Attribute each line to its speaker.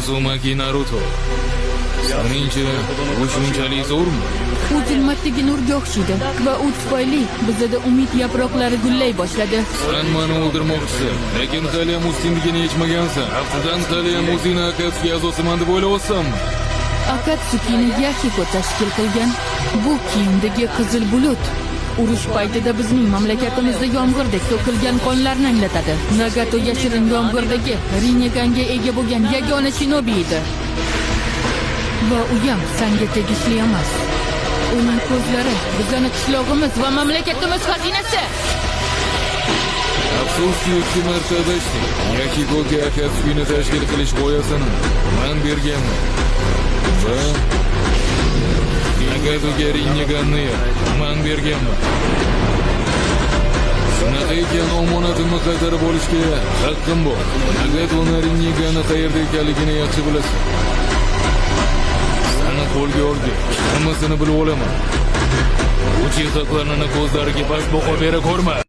Speaker 1: Uzumaki Naruto. Seningcha, u shunchalik zo'rmi?
Speaker 2: U zulmatdagi nurga o'xshaydi va u tufayli bizada umid yaproqlari gullay boshladi.
Speaker 1: Sen meni o'ldirmoqchisan, lekin haliyam ustingligini yechmagansan. Aftidan haliyam o'zingni Akatsuki a'zosiman deb o'ylayapsanmi?
Speaker 2: Akatsukini Yahiko tashkil qilgan. Bu kiyimdagi qizil bulut urush paytida bizning mamlakatimizda yomg'irdek to'kilgan qonlarni anglatadi. Nagato yashirin yomg'irdagi Rinneganga ega bo'lgan yagona shinobi edi. Va uyam sanga tegishli emas. Uning ko'zlari bizani qishlog'imiz va mamlakatimiz xazinasi.
Speaker 1: Afsuski, ikki marta adashding. Yahikoga Akatsukini tashkil qilish g'oyasini man berganman. Va Nagatoga Rinneganni man berganman. Shunaqa ekan, omonatimni qaytarib olishga haqqim bor. Nagatoni Rinnegani qayerda ekanligini yaxshi bilasan. Sani qo'lga olgach, hammasini bilib olaman. Uchiha klanining ko'zlariga boshboqo bera ko'rma.